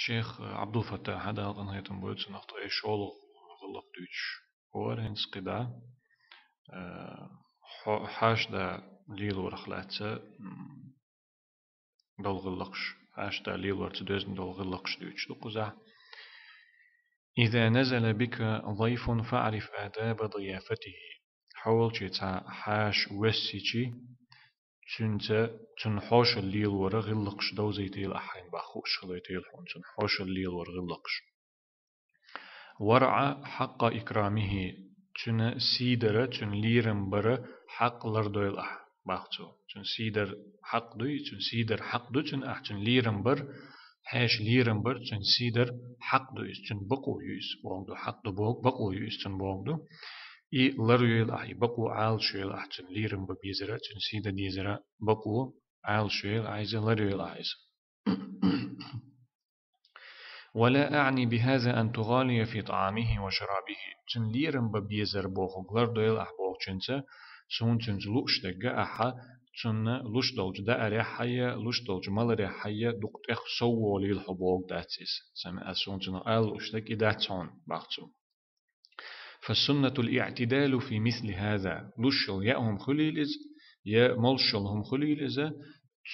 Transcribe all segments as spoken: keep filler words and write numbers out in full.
Шейх Абдул-Фаттах, Дала къинхетам бойла цунах, тӀаккха шолгӀа гӀиллакх дуьйцуш вар хӀинца кхы дӀа, э, хьо-, хьаша да лелорах лаьцна, м, дола гӀиллакхаш, хьаша да лелорца доьзна дола гӀиллакхаш дуьйцуш ду кхузахь. إذا نزل بك ضيف فاعرف آداب ضيافته. Хьо волчу цхьа хьаша воссича, цуьнца, цунна хьошалла лелоран гӀиллакхаш довзийтийла ахь хьайна, бах, хууш хилийтийла хьуна цунна хьошалла лелоран гӀиллакхаш. وارع حق إكرامه, цуьнан сий дара, цуьнан лерам бара хьакъ лардойла ахь, бах цо. Цуьнан сий дар хьакъ дуй, цуьнан сий дар хьакъ ду цуьнан ахь, цуьнан лерам бар, хьаша лерам бар, цуьнан сий дар хьакъ ду иза, цуьнан бакъо ю иза, бохург ду, хьакъ ду бохург, бакъо ю иза цуьнан, бохург ду. И ларйойла ахь, и бакъо Ӏалашйойла ахь, цуьнан лерам бан безара, цуьнан сий дан дезара бакъо Ӏалашйойла ахь иза, ларйойла ахь иза. ولا أعني بهذا أن تغالي في طعامه وشرابه. Цуьнан лерам бан безар бохург лардойла ахь бохучуьнца, суна цуьнца лууш дерг ахьа, цунна луш долчу даарехь а, луш долчу маларехь а дукха тӀех сов волийла хьо бохург дац иза. Сан, ас суна цунах ала лууш дерг и дац хьуна, бах цо. فالسنة الاعتدال في مثل هذا. Луш йолу яа хӀума хуьлийла иза, я молуш йолу хӀума хуьлийла иза,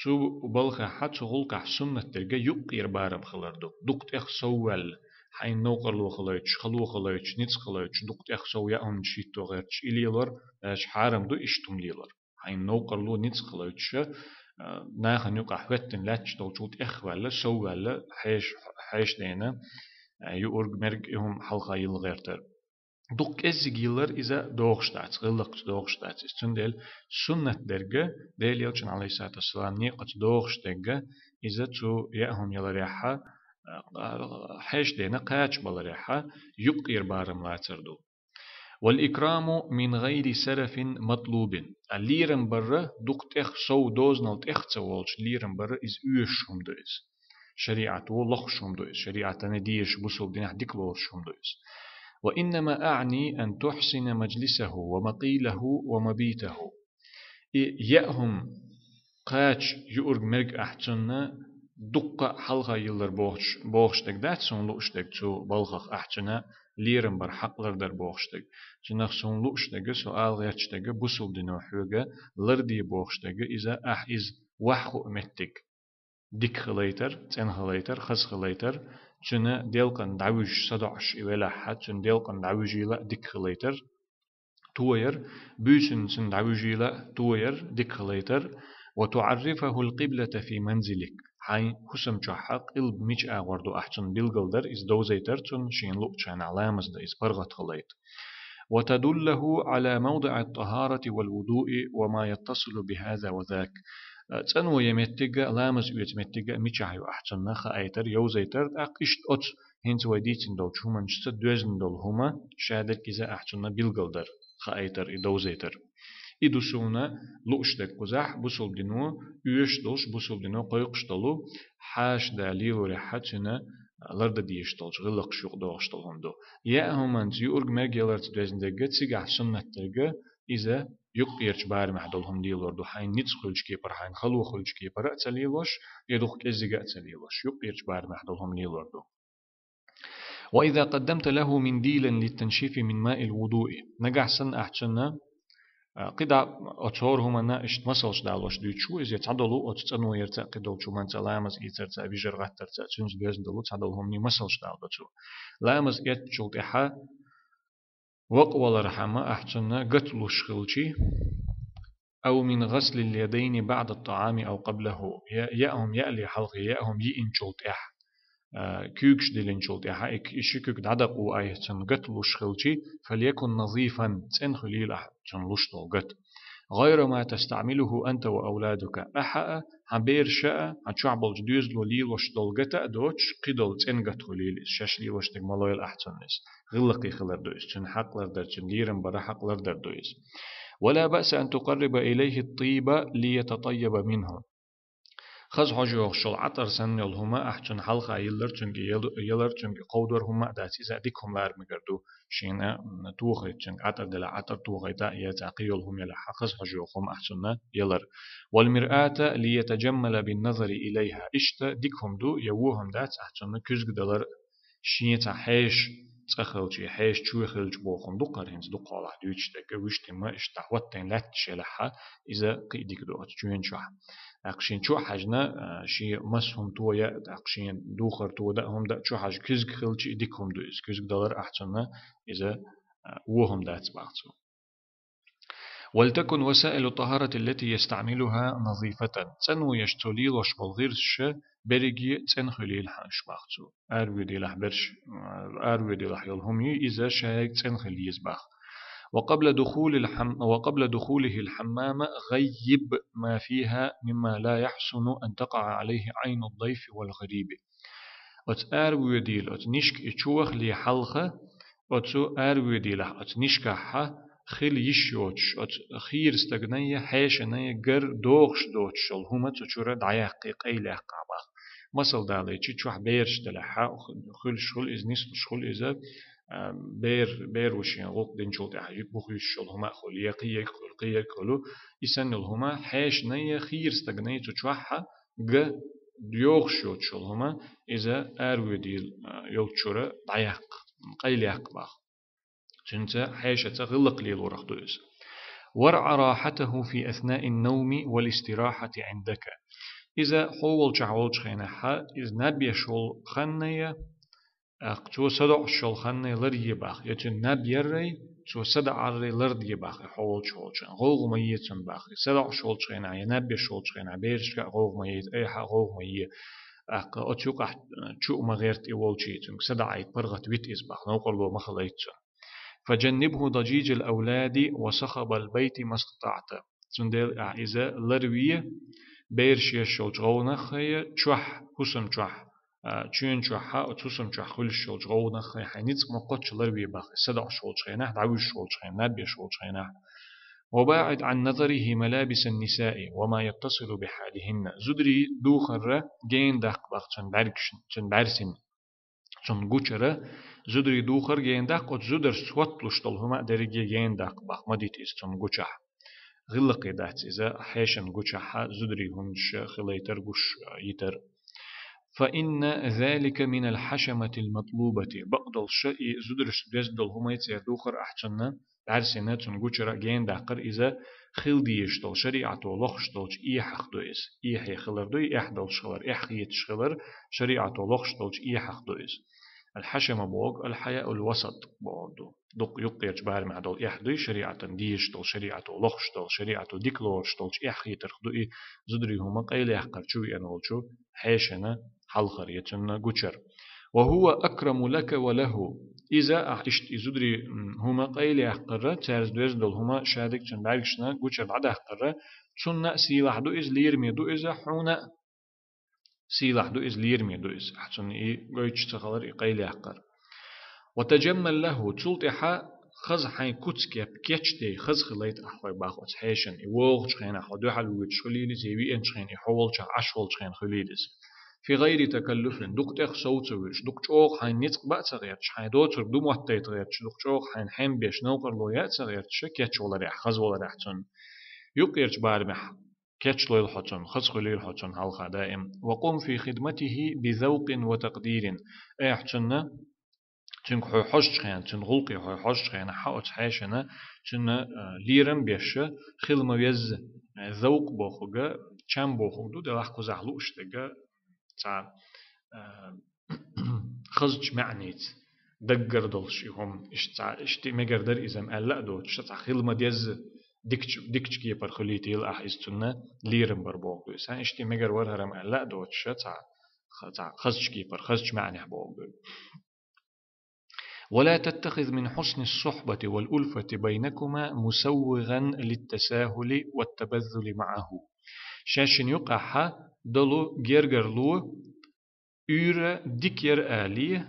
цу балхахь, цу гӀуллакхахь суннат дерг юккъера барам хилар ду. Дукха тӀех сов ваьлла, хьайна новкъарло хилийтуш, хало хилийтуш, ницкъ хилийтуш, дукха тӀех сов яа хӀуманаш хӀитто гӀерташ и лелор, аьлча хьарам ду иштта хӀума лелор. Хьайна новкъарло, ницкъ хилийтуш, а, нахана юкъахь хӀоьттина лаьтташ долчул тӀех ваьлла, сов ваьлла, хьеш-, хьешан дена, а, юург, мерг и хӀума хьалха йилла гӀертар. Дукха кӀеззиг йиллар иза догӀуш дац, гӀиллакхца догӀуш дац иза. Цундела суннат дерг, Делан Элчан, алейхиссалату вассалам, некъаца догӀуш дерг, иза цу яа хӀума яларехь а, хьешан дена кхача баларехь а, юккъера барам лацар ду. والإكرام من غير سرف مطلوب. Лерам бар дукха тӀех сов, дозанал тӀех ца волуш лерам бар, иза оьшуш хӀума ду иза. ШариӀато лохуш хӀума ду иза. ШариӀатана дезаш, бусалба динехь дика лоруш хӀума ду иза. وإنما أعني أن تحسن مجلسه ومقيله ومبيته. И яа хӀума, кхача юург, мерг ахь цунна дуккха а хьалха йиллар бохуш, бохуш дерг дац суна лууш дерг цу балхах, ахь цуьнан лерам бар хьакъ лардар бохуш дерг. Цунах суна лууш дерг, со ала гӀерташ дерг, бусалба дино хьоьга ларде бохуш дерг, иза ахь иза ваьхьа хуу меттиг. Дика хилийтар, цӀена хилийтар, хаза хилийтар, цуьнан делкъана дӀавуьжуш, садоӀуш и велахь а, цуьнан делкъана дӀавуьжийла а дика хилийтар, тояр, буьйсанна цунна дӀавуьжийла а тояр, дика хилийтар, وتعرفه القبلة في منزلك. Хьайн хӀусам чохь къилба мича агӀор ду ахь цунна билгалдар, иза довзийтар цунна, шена луучу хенахь ламаз дан иза паргӀат хилийта. وتدله على موضع الطهارة والوضوء وما يتصل بهذا وذاك. ЦӀано я меттиг а, ламаз оьцу меттиг а мичахь ю ахь цунна хаийтар, йовзийтар, тӀаккха иштта оцу хӀинца вай дийцина долчу хӀуманашца доьзна долу хӀума, шадерг иза ахь цунна билгалдар, хаийтар, и довзийтар. И ду суна лууш дерг кхузахь, бусалба дино оьшуш долуш, бусалба дино кхойкхуш долу, хьаша да лелорехь а цуьнан лардан дезаш долчу гӀиллакхаш юкъадогӀуш долу хӀума ду. Яа хӀуманца, юург, мерг яларца доьзна дерг, цигахь суннат дерг, иза юккъерчу барамехь долу хӀума лелор ду, хьайна ницкъ хуьлучу кепара, хьайна хало хуьлучу кепара а ца лелош, я дукха кӀеззига а ца лелош, юккъерчу барамехь долу хӀума лелор ду. وإذا قدمت له منديلا للتنشيف من ماء الوضوء. Нагахь санна ахь цунна, а, кхидӀа оцу хӀора хӀуманна иштта масалш далош дуьйцуш ву иза, цхьадолу оцу цӀано ярца а, кхидолчу хӀуманца а, ламаз ийцарца а, вижар гӀаттарца а, цуьнца доьзна долу цхьадолу хӀуманийн масалш даладо цо. Ламаз эцначул тӀаьхьа вакъа валархьама ахь цунна гат луш хилчи, أو من غسل اليدين بعد الطعام أو قبله. Я, яа хӀума яале хьалха, яа хӀума йиъначул тӀаьхьа, а, куьйгаш диллинчул тӀаьхьа, и, и ши куьг дӀадакъа ву айхьа цунна гат луш хилчи, فليكن نظيفا, цӀена хуьлийла ахь цунна луш долу гат. غير ما تستعمله أنت وأولادك. Ахьа а, хьан бераша а, хьан чохь болчу доьзало лелош долу гата а доцуш, кхидолу цӀена гат хуьлийла иза, шаьш лелош дерг ма лойла ахь цунна иза. ГӀиллакхе хилар ду иза, цуьнан хьакъ лардар, цуьнан лерам бара хьакъ лардар ду иза. ولا بأس أن تقرب إليه الطيب ليتطيب منه. Хаза хьожа йогӀуш йолу Ӏатар санна йолу хӀума ахь цунна хьалха йиллар, цуьнга ял-, ялар, цуьнга кховдар хӀума а дац, иза дика хӀума лара мегар ду. шена тохайта, цунга ӀотӀар делахь, ӀотӀар тохайта, е цхьа кхыйола хӀума елахь, хаза хьожа йола хӀума ахь цунна ялар. والمرآة ليتجمل بالنظر إليها. Иштта дика хӀума ду, е во хӀума дац ахь цунна куьзга далар, шен цхьа хьеша цӀа хилча, е хьеша чу хилча боху хӀума ду-кх хӀара хӀинца дукха хьолахь дуьйцуш дерг, вуьшта ма иштта хӀоттийна лаьтташ елахь, иза кхин а дика ду оцу чоьна чохь. ТӀаккха шен чу а хьаьжна, а, шен маса хӀума тоя, тӀаккха шен духар тода а хӀума да, чу хьажа куьзга хилча, и дика хӀума ду иза. Куьзга далар ахь цунна, иза, а, во хӀума дац боху цо. ولتكن وسائل الطهارة التي يستعملها نظيفة. ЦӀано еш цо лелош болу гӀирсаш берриге цӀена хуьлийла хьан уьш боху цо. Аравоьдийлахь берш, аравоьдийлахь йолу хӀума ю, иза шайга цӀена хила еза боху. وقبل دخول الحم-، وقبل دخوله الحمام غيب ما فيها مما لا يحسن أن تقع عليه عين الضيف والغريب. Оцу аравоьдийла, оцу нишка и чу вахале хьалха, оцу аравоьдийлахь, оцу нишкахь хила йиш йоцуш, оцу хийра стагана я хьешана я гар догӀуш доцуш йолу хӀума цу чуьра дӀаяккхий, къайлаяккхахь боху. Масал далийча, чохь бераш делахь, хуьлуш хуьлу иза, нислуш хуьлу иза, а, бер, бер ву шен гӀуллакх динчул тӀаьхьа буха юьсуш йолу хӀума а хуьлу, я кхиерг а хуьлу, кхиерг а хуьлу, и санна йолу хӀума хьешана я хийра стагана я цу чохь га йогӀуш йоцуш йолу хӀума, иза аравоьдийла, а, йолчуьра дӀаяккха, къайлаяккха боху. Цуьнца хьешаца гӀиллакх лелорах ду иза. وارع راحته في أثناء النوم والاستراحة عندك. Иза хьо волчохь волчу хенахь, иза наб еш волу ханна я, тӀаккха цо садоӀуш йолу ханна лар е боху, я цуьнан наб яррай, цо садаӀаррай лар де боху, и хьо волчу волчун. ГӀовгӀа ма е цунна боху. И садоӀуш волчу хенахь, я наб еш волчу хенахь, берашка а гӀовгӀа ма е, айхьа а гӀовгӀа ма е. ТӀаккха оцу юкъахь чу а ма гӀерта и волчу, цуьнга садоӀийта паргӀат вита иза боху, новкъарло ма хилийта цунна. فجنبه ضجيج الأولاد وصخب البيت ما استطعت. Цундела ахь иза ларве, бераш еш йолчу гӀовгӀанах а, чохь, хӀусам чохь, а, чоьна чохь, оцу хӀусам чохь хуьлуш йолчу гӀовгӀанах а хьайн ницкъ ма кхоччу ларве боху, садоӀуш волчу хенахь, дӀавуьжуш волчу хенахь, наб еш волчу хенахь. وباعد عن نظره ملابس النساء وما يتصل بحالهن. Зударий духарра гена даккха боху цуьнан бӀаьргашна, цуьнан бӀаьрсина. Цунна гучара зударий духар гена даккха, оцу зударшца хӀотталуш долу хӀума а дерриге гена даккха боху, ма дита иза цунна гучахь. ГӀиллакхе дац иза хьешан гучахь зударий хӀуманаш хилийтар, гуш йитар. فإن ذلك من الحشمة المطلوبة. Бакъдолуш и зударшца доьзна долу хӀумай церан духар ахь цунна бӀаьрсина, цунна гучара гена даккхар иза хила дезаш долу шариӀато лохуш долчу эхьах ду иза. Эхье хилар ду, и эхь долуш хилар, эхь хеташ хилар шариӀато лохуш долчу эхьах ду иза. Аль-хьашама боху, аль-хьаяул васат боху ду. Дукха юккъерчу барамехь долу эхь дуй, шариӀатан дезаш долу, шариӀато лохуш долу, шариӀато дика лоруш долчу эхь хетарх ду и зударий хӀума къайлаяккхар чу веана волчу хьешана хьалхара, я цунна гучар. وهو أكرم لك وله. Иза ахь иштта и зударий, м, хӀума къайлаяккхарра, цаьрца доьзна долу хӀума шадерг цуьнан бӀаьргашна гучар дӀадаккхарра, цунна а сийлахь ду иза, лераме ду иза, хьуна а сийлахь ду иза, лераме ду иза. Ахь цунна и гойтуш ца хилар, и къайлаяккхар. وتجمل له, цул тӀаьхьа хаза хьайн куц-кеп кечдей, хаза хилийта ахь хьой боху оцу хьешана, и вогӀучу хенахь хьо дуьхьал воьдуш хуьлийла иза, я веанчу хенахь, и хьо волчохь, Ӏаш волчу хенахь хуьлийла иза. في غير تكلف, дукха тӀех сов ца вуьлуш, дукха чӀогӀа хьайн ницкъ бан а ца гӀерташ, хьайн доцург ду моттайта гӀерташ, дукха чӀогӀа хьайн хьем беш, новкъарло ян а ца гӀерташ, кечваларехь, хазаваларехь цунна. Юккъерчу барамехь кечлойла хьо цунна, хаза хуьлийла хьо цунна хьалха даим. وقم في خدمته بذوق وتقدير. Ахь цунна, цуьнга хьо хьожучу хенахь, цуьнан гӀуллакхе хьо хьожучу хенахь, хьан оцу хьешана, цуьнан, а, лерам беш, хила ма везза, а, завкъ бохург, чам бохург ду, делахь кхузахь лууш дерг, цхьа, а, хазачу маьӀница даггара долуш и хӀума, иштта цхьа, иштта мегар дара иза-м аьлла а доцуш, цхьа хила ма дезза, дикачу, дикачу кепара хуьлийтийла ахь иза цунна, лерам бар бохург ду иза. Хьан иштта мегар вара хӀара-м аьлла а доцуш, цхьа, ха-, цхьа хазачу кепара, хазачу маьӀнехь бохург ду. ولا تتخذ من حسن الصحبة والألفة بينكما مسوغا للتساهل والتبذل معه. Шаьшшинна юкъахь долу гергарло, уьйр дика яра алий,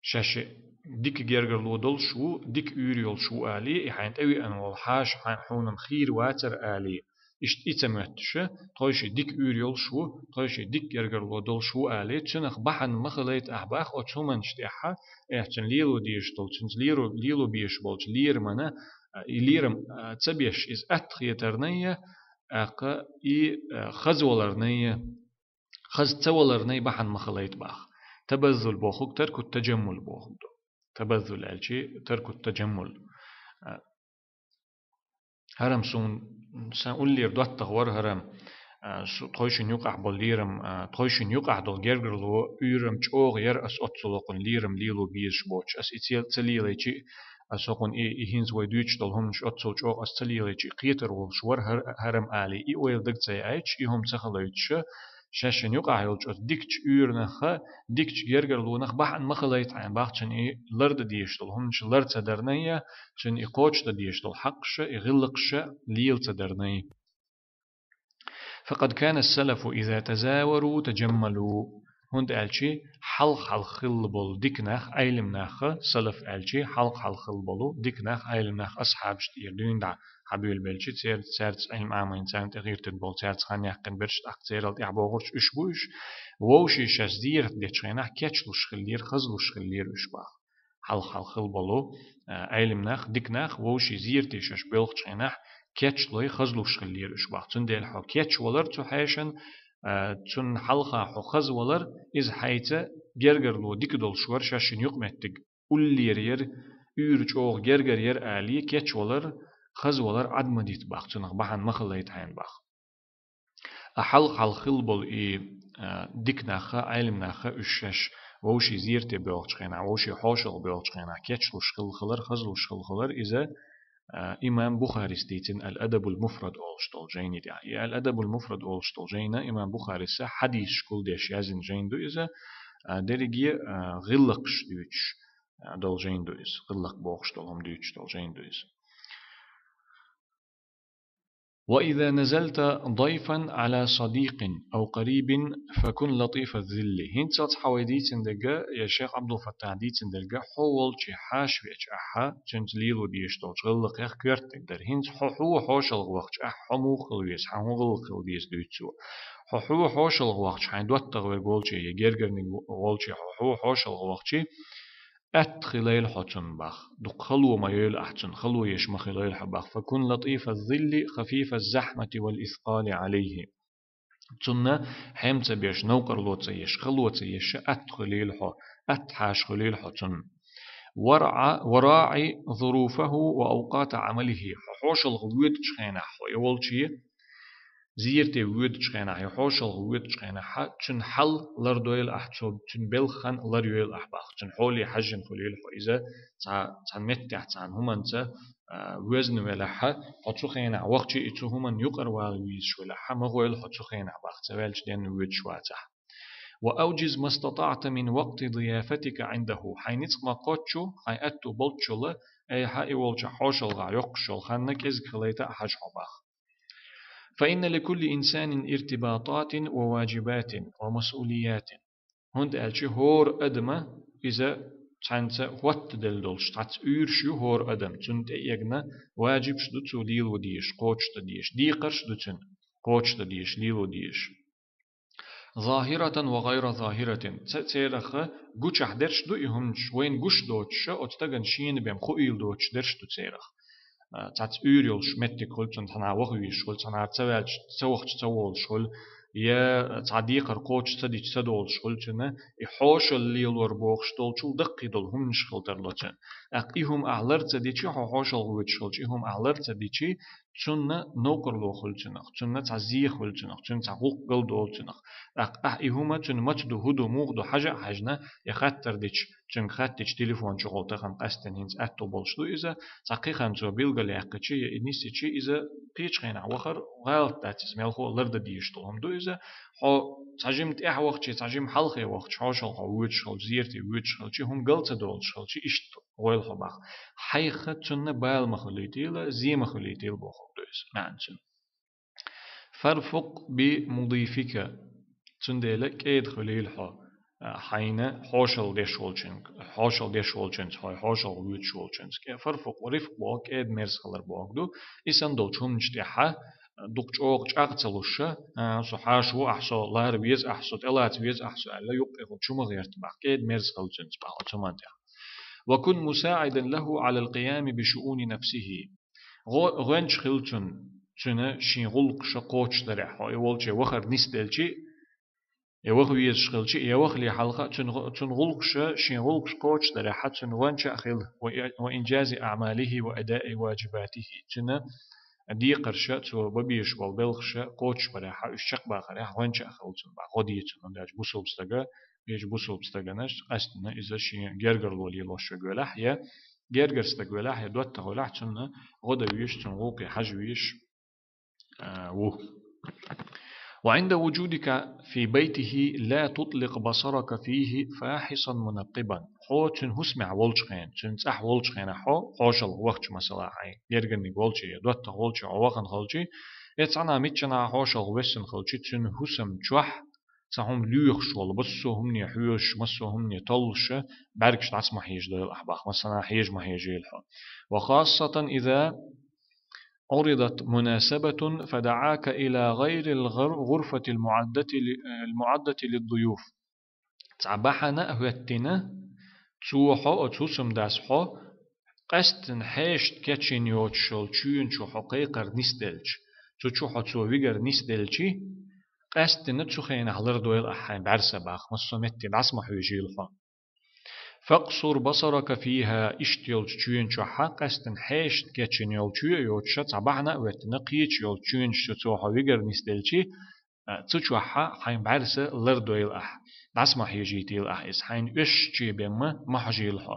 шаьш дика гергарло долуш ву, дика уьйр йолуш ву алий, и хьайна тӀевеана волу хьаша хьайн хьуна хийра вацара алий, Иштта и ца моьттуш, тхойши дика уьйр йолуш ву, тхойши дика гергарло долуш ву алий, цуьнах бахьана ма хилайта ахь бах оцу хӀуманаш тӀехь, эхь цуьнан лело дезаш долу, цуьнца лело, лело безаш болчу лерамана, а, и лерам, а, ца беш, иза атта хетарна я, тӀаккха и, а, хаза валарна я, хаза ца валарна я бахьана ма хилайта бах. Табаззул бохург таркут таджаммул бохург ду. Табаззул аьлчи таркут таджаммул. А, хӀара-м суна, сан уллера доттагӀа вара хӀара-м, а, су-, тхойшинна юкъахь болу лерам, а, тхойшинна юкъахь долу гергарло уьйр-м чӀогӀа яра ас оццул хӀокхунна лерам лело безаш боцуш. Ас и ца, ца лелайчи, ас хӀокхунна и, и хӀинца вай дуьйцуш долу хӀуманаш оццул чӀогӀа ас ца лелайчи, кхетар волуш вара хӀара-, хӀара-м алий, и ойла даг ца яьлча, и хӀума ца хилийтуш, шаьшшинна юкъахь йолчу оцу дикачу уьйранах, дикачу гергарлонах бахьана ма хилайта хьайна бах цуьнан и лардан дезаш долу хӀуманаш лар ца дарна я, цуьнан и кхочушдан дезаш долу хьакъаша, и гӀиллакхаша лела ца дарна я. فقد كان السلف إذا تزاوروا تجملوا. ХӀунда аьлча хьалха-хьалха хилла болу дика нах, Ӏелим наха, салаф аьлча хьалха-хьалха хилла болу дика нах, Ӏелим нах, асхьабаш тӀера дуьйна дӀа хьабуьйлабелча, цер-, цаьрца Ӏилма Ӏамийна, царна тӀехӀиттина болу, цаьрца хан яьккхина берш, тӀаккха церал тӀехь бохурш уьш бу уьш, вовшийн шаьш зерат дечу хенахь кечлуш хиллера, хазлуш хиллера уьш бах. Хьалха-хьалха хилла болу, а, Ӏелим нах, дика нах, вовшийн зерате шаьш боьлхучу хенахь кечлой, хазлуш хиллера уьш бах. Цундела хьо кечвалар цу хьешан, а, цунна хьалха хьо хаза валар, иза хьайца гергарло дика долуш вара, шаьшшинна юкъаметтиг уллера яра, уьйр чӀогӀа гергара яра алий, кечвалар, хаза валар Ӏад ма дита бах, цунах бахьана ма хилайта хьайна бах. А хьалха-хьалха хилла болу и, а, дика наха, Ӏелим наха уьш шаьш вовшийн зерате боьлхучу хенахь, вовшийн хьошалгӀа боьлхучу хенахь кечлуш хилла хилар, хазлуш хилла хилар, иза, а, имам Бухарис дийцина Ал-Адабул Муфрад олуш долу жайни тӀехь. И Ал-Адабул Муфрад олуш долу жайна имам Бухариса хьадисаш гулдеш яздина жайна ду иза, а, дерриге, а, гӀиллакхаш дуьйцуш, а, долу жайна ду иза, гӀиллакх бохуш долу хӀума дуьйцуш долу жайна ду иза. وإذا نزلت ضيفا على صديق أو قريب فكن لطيف الظل. ХӀинцалц хьан вай дийцина дерг, я шайх Ӏабдулфаттахь дийцина дерг, хьо волчу хьаша веача ахьа, цуьнца лело дезаш долчу гӀиллакхех коьртаниг дара. ХӀинца хьо, хьо хьошалгӀа вахча ахьа, хьо муха хила веза, хьан хӀун гӀиллакх хила деза дуьйцу цо. Хьо, хьо хьошалгӀа вахча, хьайн доттагӀа верг волче, я гергарниг волче, хьо, хьо хьошалгӀа вахча, атта хилийла хьо цунна бах. Дукха хало ма йойла ахь цунна, хало еш ма хилийла хьо бах. فكن لطيف الظل خفيف الزحمة والإثقال عليه. Цунна хьем ца беш, новкъарло ца еш, хало ца еш, атта хилийла хьо, атта хьаша хилийла хьо цунна. وراع، وراع ظروفه وأوقات عمله. Хьо хьошалгӀа воьдучу хенахь хьо, я волче, зерате воьдучу хенахь, я хьошалгӀа воьдучу хенахь, цуьнан хьал лардойла ахь, цо, цуьнан белхан ларйойла ахь бах. Цуьнан хьоле хьаьжжина хуьлийла хьо. Иза цхьа, цхьана меттехь, цхьана хӀуманца, а, везна велахьа, хьо цу хенахь вахча, и цу хӀуманна юкъара вала везаш велахьа, ма гӀойла хьо цу хенахь бах, ца ваьлча денна воьдуш вацахь. وأوجز ما استطعت من وقت ضيافتك عنده. Хьайн ницкъ ма кхоччу, хьайн аьтту болччулла, айхьа и волчохь хьошалгӀахь йоккхуш йолу ханна кӀезиг хилайта а хьажа хьо бах. فإن لكل إنسان ارتباطات وواجبات ومسؤوليات. ХӀунда аьлча хӀора адама иза цхьаьнца хӀоттаделла долуш, цхьацца уьйраш ю хӀора адам, цунна тӀеэгна ваджибаш ду цо лело дезаш, кхочушдан дезаш, декхарш ду цуьнан, кхочушдан дезаш, лело дезаш. ظاهرة وغير ظاهرة. Ца-, церах гучахь дерш ду и хӀуманаш, вайна гуш доцуш, оцу стагана шена бен хуийла доцуш дерш ду церах. А, цхьацца уьйр йолуш меттиг хуьлу цунна, цхьанхьа ваха везаш хуьлу, цхьанхьара ца ваьлча, ца вахча ца волуш хуьлу, я цхьа декхар кхочуш ца дича ца долуш хуьлу цуьнан, и хьошалла лелор бохуш долчул даккхий долу хӀуманаш хила тарло цуьнан. ТӀаккха и хӀума ахь лар ца дичи, хьо хьошалгӀа воьдуш хилча, и хӀума ахь лар ца дичи, цунна новкъарло хуьлу цунах, цунна цхьа зен хуьлу цунах, цунна цхьа гӀуллакх галдолу цунах. ТӀаккха ахь и хӀума цуьнан маца ду, хӀун ду, муха ду хьажа а хьаьжна, я хаттар дича, цуьнга хаттича телефон чухула тахана къаьстина хӀинца аьтту болуш ду иза, цхьа кхин хан цо билгалъяьккхичи, я и нисичи, иза кхечу хенахь вахар гӀалат дац иза, мелхо а лардан дезаш долу хӀума ду иза. Хьо цхьа жима тӀаьхьа вахчи, цхьа жима хьалхе вахчи, хьошалгӀа хьо воьдуш хилча, зерате воьдуш хилчи, хӀума гал ца долуш хилчи, иштта гӀойла хьо бах. Хьайх цунна бала ма хуьлийтийла, зен ма хуьлийтийла бохург ду иза, маьӀна цуьнан. فارفق بمضيفك. Цундела кӀеда хуьлийла хьо, а, хьайна хьошалла деш волчуьнга, хьошалла деш волчуьнца, хьо хьошалгӀа воьдуш волчуьнца. КӀе-, фарфукъ, рифкъ боху, кӀеда-мерза хилар бохург ду. И санна долчу хӀуманаш тӀехьа, дукха чӀогӀа чӀагӀ ца луш, а, со хьаша ву ахь, со лара веза ахь, со тӀелаца веза ахь, со аьлла, юккъехула чу ма гӀерта бах, кӀеда-мерза хила цуьнца бах, оцу хӀуманна тӀехь. «وكن مساعدا له على القيام بشؤون نفسه». ГӀо-, гӀоьнча хила цунна, цуьнан шен гӀуллакхаш кхочушдарехь, хьо и волче вахар нисделчи, и ваха везаш хилчи, и вахале хьалха цуьнан гӀу-, цуьнан гӀуллакхаш, шен гӀуллакхаш кхочушдарехь, цуьнан гӀоьнча а хила, وإ-، وإنجاز أعماله وأداء واجباته. Цуьнан декхарша, цо бан безаш болу белхаша кхочушбарехь, уьш чекхбахарехь, гӀоьнча а хила цунна бах, гӀо де цунна, хӀунда аьлча бусалба стага, вешан бусалба стаганаш, къаьстина иза шен гергарло лелош верг велахь, я гергара стаг велахь, я доттагӀа велахь, цунна гӀо дан везаш, цунна гӀуллакхе хьажа везаш, а, ву. «وعند وجودك في بيته لا تطلق بصرك فيه فاحصا منقبا». Хьо цуьнан хӀусамехь волчу хенахь, цуьнан цӀахь волчу хенахь хьо, хьошалгӀа вахча, масала, хьайн гергарниг волчи, я доттагӀа волчи хьо вахана хилчи, я цхьана миччанхьа хьошалгӀа воьссина хилчи, цуьнан хӀусам чохь цхьа хӀума лоьхуш волу, массо а хӀумане хьоьжуш, массо а хӀумане толлуш, бӀаьргаш дӀаса ма хьежадойла ахь бах, массанхьа хьежа ма хьежийла хьо. «وخاصة إذا عرضت مناسبة فدعاك إلى غير الغر-، الغرفة المعدة ل-، المعدة للضيوف». Цхьа бахьана а хӀоьттина, цо хьо, оцу хӀусамдас хьо, къаьсттина хьешашна кечйина йоцуш йолу чоьна чу хьо кхайкхар нисделча, цу чу хьо цо вигар нисделчи, къаьсттина цу хенахь лардойла ахь хьайн бӀаьрса бах, массо а метте дӀаса ма хьоьжийла хьо. «فاقصر بصرك فيها», иштта йолчу чоьна чохь, къаьсттина хьешашна кечйина йолу чоь а йоцуш, цхьа бахьана а хӀоьттина, кхечу йолчу чоьна чу цо хьо вигар нисделчи, а, цу чохь хьайн бӀаьрса лардойла ахь, дӀаса ма хьежийтийла ахь иза, хьайна оьшучу чу бен ма хьожийла хьо.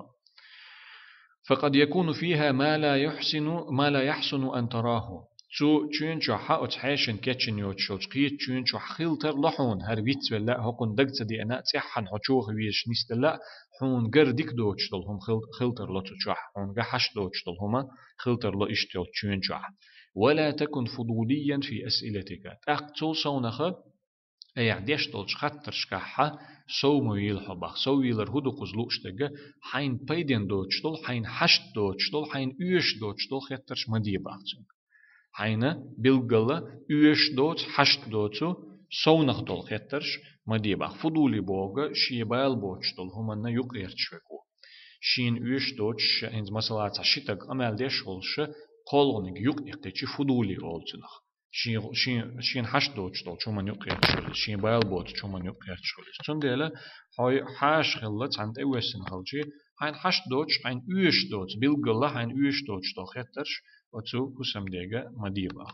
«فقد يكون فيها ما لا يحسن، ما لا يحسن أن تراه». Цу чоьна чохь, оцу хьешашна кечйина йоцуш йолчу кхечу чоьна чохь хила тарло хьуна, хӀара вицвелла а, хӀокхунна дага ца деана а, цӀеххьана хьо чу ваха везаш нисделла а, хьуна гар дика доцуш долу хӀума хил-, хила тарло цу чохь, хьуна ган хьашт доцуш долу хӀума хила тарло иштта йолчу чоьна чохь. «ولا تكن فضوليا في أسئلتك». ТӀаккха цул совнаха, айхьа деш долчу хаттаршкахь сов ма вийла хьо бах. Сов вийлар хӀун ду кхуза лууш дерг? Хьайна пайденна доцуш долу, хьайна хьашт доцуш долу, хьайна оьшуш доцуш долу хеттарш ма де бах цуьнга. Хьайна билггала оьшуш доцу, хьашт доцу, совнаха долу хеттарш ма де бах. Фудули бохург шен бала боцуш долу хӀуманна юкъагӀерташ верг ву. Шена оьшуш доцуш, хӀинца масала цхьа ши стаг къамел деш волуш, кхоалгӀаниг юкъаиккхичи фудули олу цунах. Шен, шен, шена хьашт доцуш долчу хӀуманна юкъагӀерташ хуьлу иза, шен бала боцучу хӀуманна юкъагӀерташ хуьлу иза. Цундела хьо хьаша хилла, цхьаьна тӀе а воьссина хилчи, хьайна хьашт доцуш, хьайна оьшуш доцу, билггала хьайна оьшуш доцуш долу хеттарш оцу хӀусамдега ма де бах.